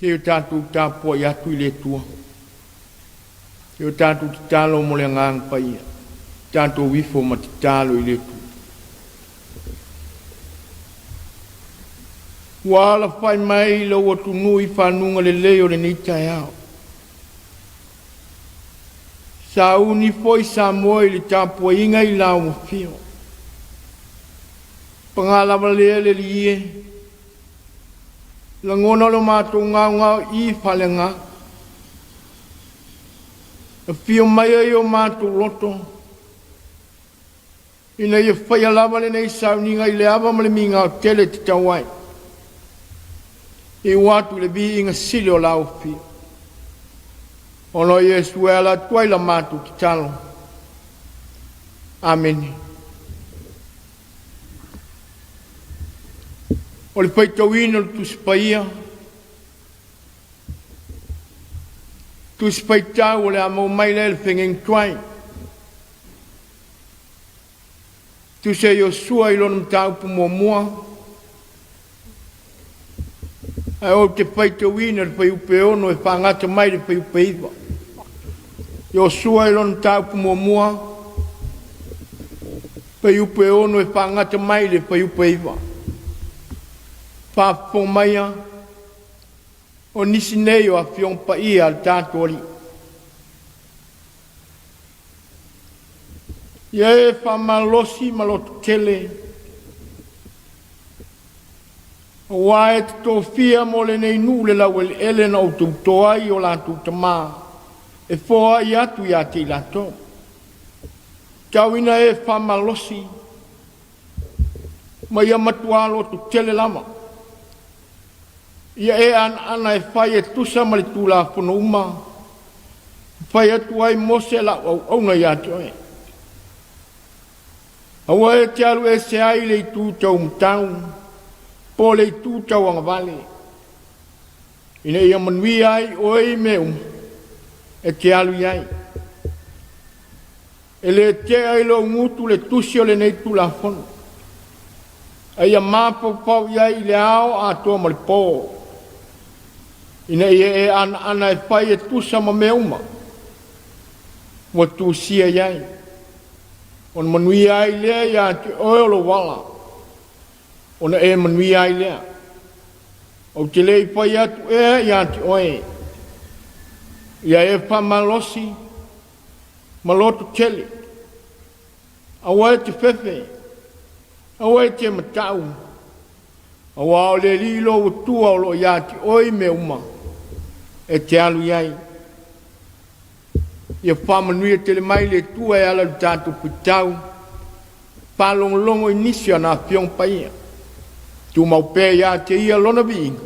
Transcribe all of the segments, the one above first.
Se i o tatou tapuai atu i le Atua, se i o tatou tatalo mo le Agaga Paia, tatou ifo ma tatalo i le Atua. Ua alafai mai lou atunuu i fanuga lelei o lenei taeao, sauni foi Samoa i le tapuaiga i lau afio. Paga lava lea le Alii e, lagona lo matou gaogaoii faaleagaga, afio mai ai o matou loto ina ia faia lava lenei sauniga i le ava ma le migao tele e tatau ai. Iu atu i le viiga sili o lau Afio, ona o Iesu e ala atu ai la matou tatalo. Amene. O le faitauina o le Tusi Paia, Tusi Faitau o le a maua mai lea i le feagaiga tuai, Tusi a Iosua i lona mataupu muamua, ae ou te faitauina le fuaiupu e 6 e faagata mai le fuaiupu e 9. Iosua i lona mataupu muamua, fuaiupu e 6 e faagata mai le fuaiupu e 9. Faafofoga maia, o nisi nei o Afioga Paia a le tatou Alii. Ia e faamalolosi ma lototele aua e te tofia mo lenei nuu le laueleele na ou tauto ai o latou tama e foai atu ia te i latou. Tau ina e faamalolosi ma ia matua lototele lava. Ia e anaana e fai e tusa ma le Tulafono uma na fai atu ai Mose lau auauna ia te oe. Aua e te alu ese ai i le itu taumatau po o le itu tauagavale, ina ia manuia ai oe i mea uma e te alu i ai. E le tea i lou gutu le tusi o lenei Tulafono, a ia mafaufau i ai i le ao atoa ma le po, ina ia e anaana e fai e tusa ma mea uma ua tusia i ai, ona manuia ai lea ia te oe o lou ala, ona e manuia ai lea. Ou te le i fai atu ea ia te oe, ia e faamalosi ma lototele, aua e te fefe, aua e te matau, aua o le Alii lou Atua o lo o ia te oe i mea uma e te alu i ai. Ia faamanuia tele mai le Atua e ala i le tatou faitau faalogologo i nisi o ana Afioga Paia. Tumau pea ia te ia Lona viiga.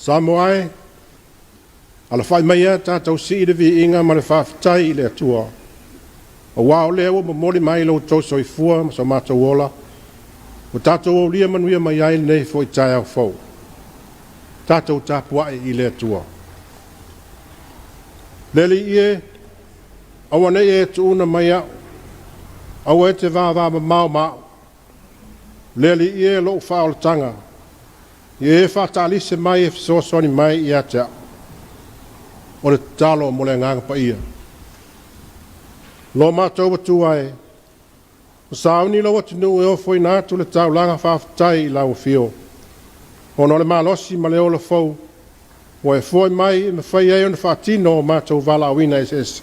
Samoa e, alafa'i maia tatou sii le viiga ma le faafetai i le Atua, aua o lea ua momoli mai lo outou soifua ma so matou ola, ua tatou aulia manuia mai ai lenei foi taeao fou. Tatou tapuai i le Atua. Le Alii e, aua ne i e tuuna mai au, aua e te vavamamao ma au. Le Alii e, lou faaolataga, ia e faataalise mai e fesoasoani mai ia te au. O le tatalo mo le Agaga Paia. Lo matou Atua e, ua sauni lou atunuu e ofoina atu le taulaga faafetai i lau afio, ona o le malosi ma le ola fou ua e foai mai e mafai ai ona faatino o matou valaauina eseese.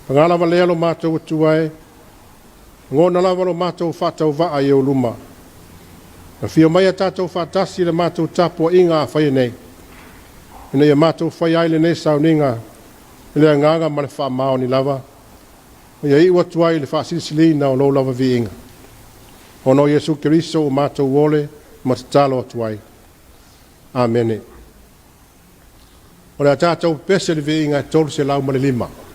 Paga lava lea lo matou Atua e, lagona lava lo matou faatauvaa i ou luma. Afio mai a tatou faatasi i le matou tapuaiga a faia nei, ina ia matou faia ai lenei sauniga i le agaga ma le faamaoni lava, ma ia iu atu ai i le faasilisiliina o lou lava viiga. Ona o Iesu Keriso ua matou ole ma tatalo atu ai. Amene. O le a tatou pepese le viiga e 305.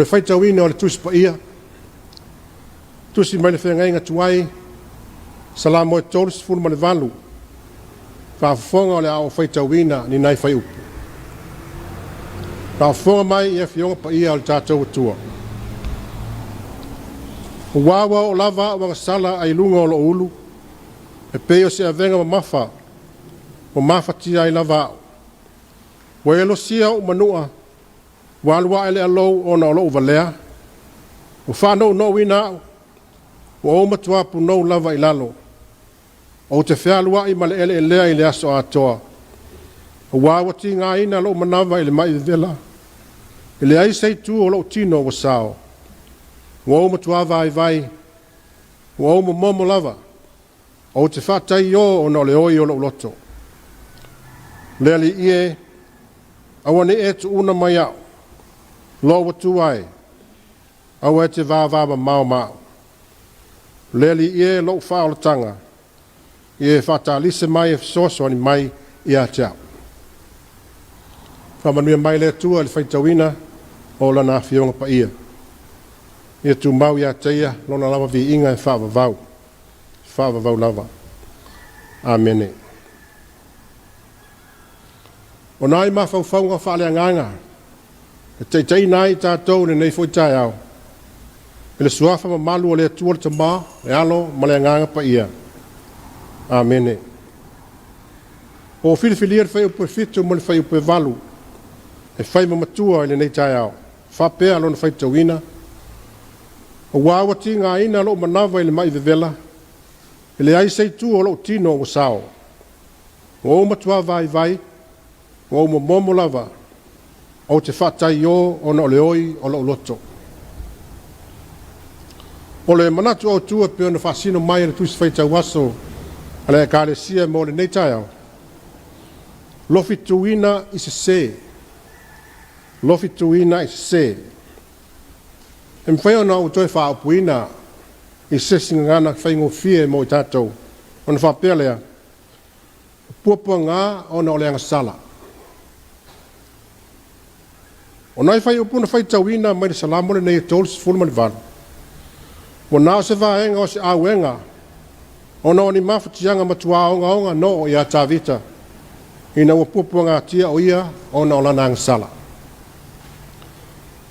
le faitauina o le Tusi Paia, tusi mai le Feagaiga Tuai, Salamo e 38, faafofoga o le a ou faitauina ni nai fuaiupu. Faafofoga mai i Afioga Paia o le tatou Atua. Ua ua oo lava au agasala ai luga o lou ulu, e pei o se avega mamafa, ua mafatia ai lava au. Ua e losia ou manua, ua alu ae le alou ona o lou valea, ua faanounouina au, ua ou matua punou lava i lalo. Ou te fealuai ma le eleelea i le aso atoa, aua ua tigaina lou manava i le mai vevela, e leai se itu o lou tino ua sao. Ua ou matua vaivai, ua ou momomo lava, ou te faataiō ona o le oi o lou loto. Le Alii e, aua ne i e tuuna mai au, lou Atua e, aua e te vavamamao ma au. Le Alii e, lou faaolataga, ia e faatalise mai e fesoasoani mai ia te au. Faamanuia mai le Atua i le faitauina o Lana Afioga Paia. Ia tumau ia te Ia Lona lava viiga e faavavau, faavavau lava. Amene. O nai mafaufauga faaleagaga e taitaiina ai i tatou i lenei foi taeao, i le suafa mamalu o le Atua le Tama, le Alo ma le Agaga Paia. Amene. Ua ou filifilia le fuaiupu e 7 ma le fuaiupu e 8 e fai ma matua i lenei taeao, faapea lona faitauina, aua ua tigaina lou manava i le mai vevela, e leai se itu o lou tino ua sao. Ua ou matua vaivai, ua ou momomo lava, ou te faataiō ona o le oi o lou loto. O le manatu autu e pei ona faasino mai e le Tusi Faitau Aso a le Ekalesia mo lenei taeao, lofituina i sesē, lofituina i sesē. E mafai ona ou toe faaupuina i se isi gagana faigofie mo i tatou, ona faapea lea, o puapuaga ona o le agasala. O nai fuaiupu na faitauina mai le Salamo lenei e 38, ua na o se vaega o se auega ona o ni mafatiaga matua ogaoga noo ia Tavita, ina ua puapuagatia o ia ona o lana agasala.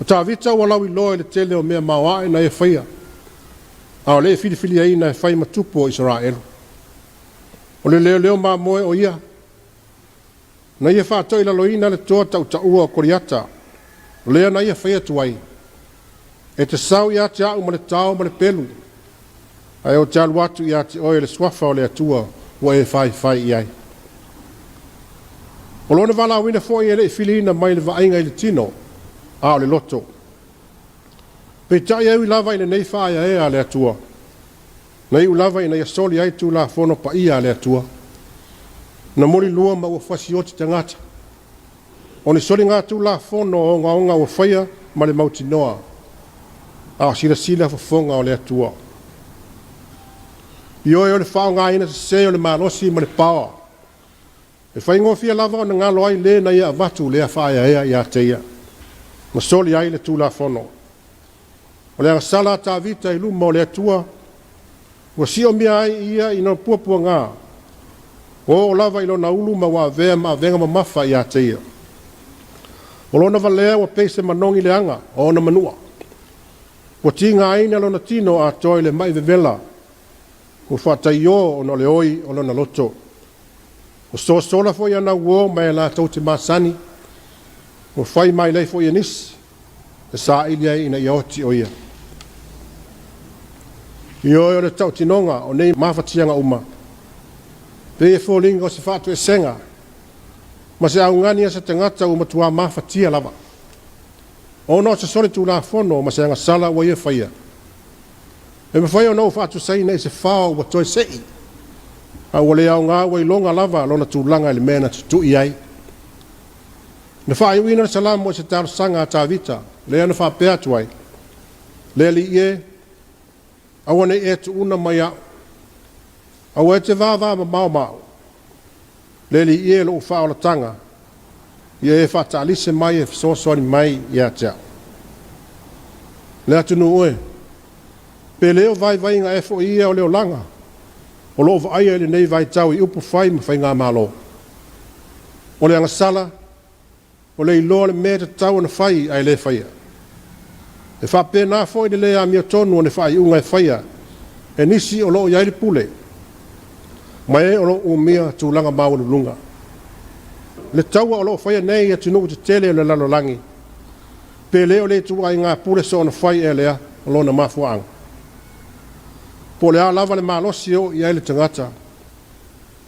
O Tavita ua lauiloa i le tele o mea maoae na ia faia, a o le i filifiliaina e fai ma tupu o Isaraelu. O le leoleo mamoe o ia, na ia faatoilaloina le toa tautaua o Koliata, lea na ia fai atu ai, e te sau ia te au ma le tao ma le pelu, ae ou te alu atu ia te oe le suafa o le Atua ua e faifai i ai. O lona valaauina foi e le i filiina mai le vaaiga i le tino, a o le loto. Peitai e ui lava i lenei faaeaea a le Atua, na iu lava ina ia soli ai Tulafono paia a le Atua, na molilua ma ua fasioti tagata. O ni soligatulafono ogaoga ua faia ma le mautinoa, a o silasila fofoga o le Atua. Ioe o le faaaogaina sesē o le malosi ma le paoa, e faigofie lava ona galo ai le na ia avatu lea faaeaea ia te ia, ma soli ai le Tulafono. O le agasala a Tavita i luma o le Atua, ua siomia ai ia i ona puapuaga, ua oo lava i lona ulu ma ua avea ma avega mamafa ia te ia. O lona valea ua pei se manogi leaga o ona manua. Ua tigaina lona tino atoa i le mai vevela, ua faataiō ona o le oi o lona loto. Ua sosola foi ana uō ma e latou te masani, ua fai mailei foi e nisi, e saili ai ina ia oti o ia. Ioe o le tautinoga o nei mafatiaga uma, pei e foliga o se faatoesega ma se augani a se tagata ua matua mafatia lava, ona o se solitulafono ma se agasala ua ia faia. E mafai ona ou faatusaina i se fao ua toe sei, a ua le aoga ua iloga lava lona tulaga i le mea na tutui ai. Na faaiuina le Salamo i se talosaga a Tavita, lea na faapea atu ai, Le Alii e, aua ne i e tuuna mai au, aua e te vavamamao ma au. Le Alii e, lou faaolataga, ia e faataalise mai e fesoasoani mai ia te au. Le atunuu e, pe le o vaivaiga ea foi ia o le olaga o lo o vaaia i lenei vaitau i upu fai ma faigamalo. O le agasala, o le iloa o le mea e tatau ona fai ae le faia. E faapena foi le le amiotonu o ni faaiuga e faia e nisi o lo o i ai le pule, ma e o lo o umia tulaga maualuluga. Le taua o lo o faia nei i atunuu tetele o le lalolagi, pe le o le ituaiga pule soona fai ea lea o lona mafuaaga? Po o le a lava le malosi e oo i ai le tagata,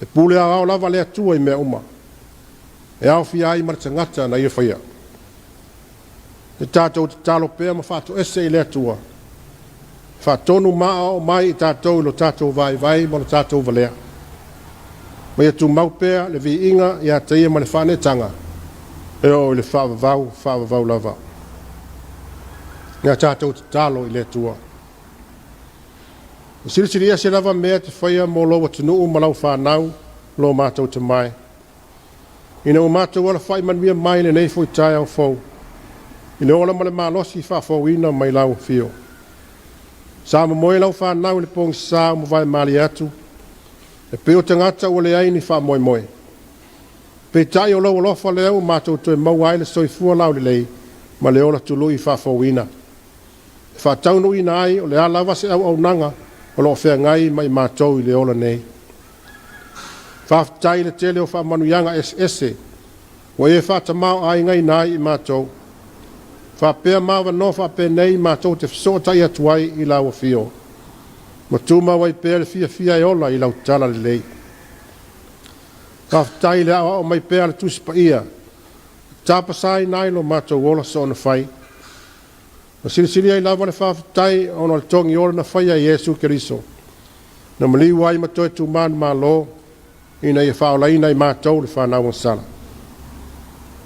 e pule aoao lava le Atua i mea uma, e aofia ai ma le tagata na ia faia. E tatou tatalo pea ma faatoese i le Atua, e faatonu ma aoao mai i tatou i lo tatou vaivai ma lo tatou valea. Ma ia tumau pea le viiga ia te ia ma le faaneetaga, e oo i le faavavau, faavavau lava. Ia tatou tatalo i le Atua. E silisili ese lava mea e te faia mo lou atunuu ma lau fanau, lo matou Tama e. Ina ua matou alafai manuia mai i lenei foi taeao fou, i le ola ma le malosi faafouina mai lau afio. Sa momoe lau fanau i le pogisa ua mavae malie atu, e pei o tagata ua leai ni faamoemoe. Peitai o lou alofa lea ua matou toe maua ai le soifua laulelei ma le ola tului faafouina, e faataunuuina ai o le a lava se auaunaga o lo o feagai ma i matou i le ola nei. Faafetai i le tele o faamanuiaga eseese ua e faatamaoaigaina ai i matou, faapea ma avanoa faapenei matou te fesootai atu ai i lau afio, ma tumau ai pea le fiafia e ola i lau talalelei. Faafetai i le aoao mai pea a le Tusi Paia, e tapasaina ai lo matou ola soona fai, ma silisili ai lava le faafetai ona o le togiola na faia e Iesu Keriso, na maliu ai ma toe tumanumalo ina ia faaolaina i matou le fanau agasala.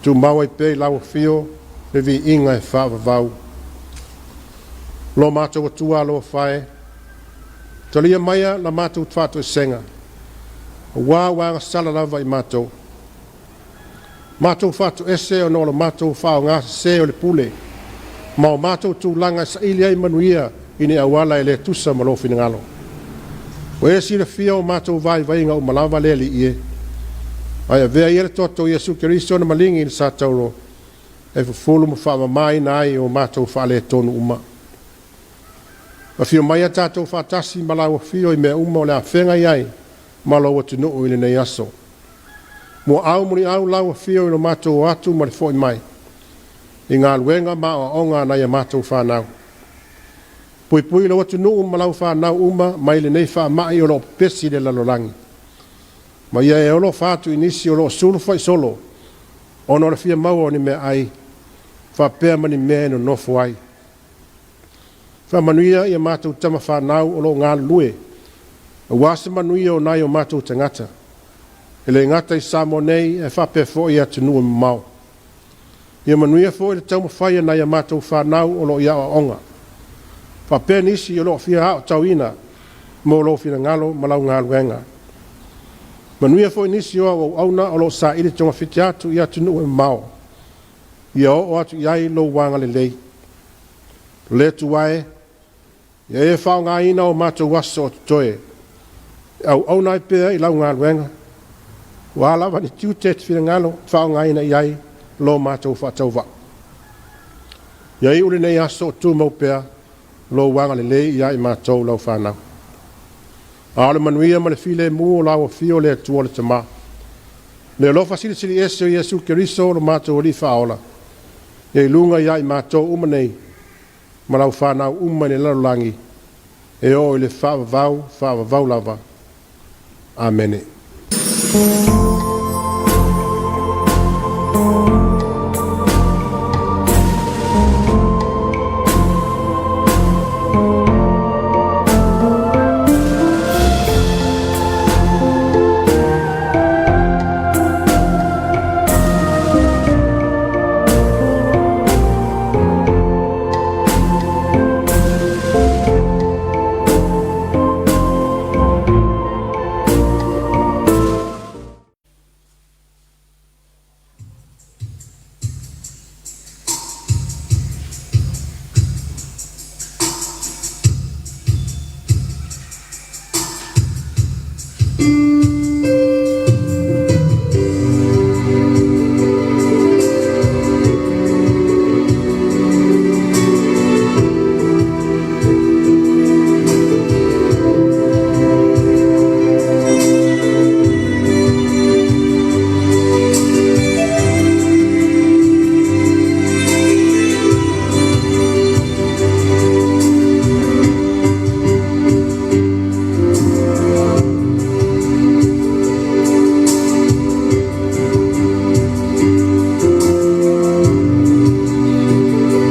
Tumau ai pea i lau afio le viiga e faavavau. Lo matou Atua alofa e, talia maia la matou faatoesega, aua ua agasala lava i matou. Matou faatoese ona o lo matou faaaogasese o le pule, ma o matou tulaga e saili ai manuia i ni auala e le tusa ma lou finagalo. Ua e silafia o matou vaivaiga uma lava le Alii e, ae avea ia le toto o Iesu Keriso na maligi i le satauro, e fufulu ma faamamaina ai o matou faaletonu uma. Afio mai a tatou faatasi ma lau afio i mea uma o le a feagai ai ma lou atunuu i lenei aso. Muaau muliau lau afio i lo matou o atu ma le foi mai, i galuega ma aoaoga a nai a matou fanau. Puipui lou atunuu ma lau fanau uma mai lenei faamai o lo o pepesi i le lalolagi. Ma ia e alofa atu i nisi o lo o sulu faisolo ona o le fia maua o ni meaai, faapea ma ni mea e nonofo ai. Faamanuia ia matou tama fanau o lo o galulue, aua se manuia o nai o matou tagata, e le gata i Samoa nei, ae faapea foi i atunuu e mamao. Ia manuia foi le taumafai a nai a matou fanau o lo o i aoaoga, faapea nisi o lo o fia aotauina mo lou finagalo ma lau galuega. Manuia foi nisi o au auauna o lo o saili togafiti atu i atunuu e mamao, ia oo atu i ai lou agalelei. Le Atua e, ia e faaaogaina o matou aso o totoe, e auauna ai pea i lau galuega, ua a lava ni tiute e te finagalo e faaaogaina i ai lo matou faatauvaa. Ia iu lenei aso o tumau pea lou agalelei ia i matou lau fanau. A o le manuia ma le filemu o lau afio le Atua le Tama, le alofa silisili ese o Iesu Keriso lo matou Alii Faaola, ia i luga ia i matou uma nei, ma lau fanau uma i le lalolagi, e oo i le faavavau, faavavau lava. Amene.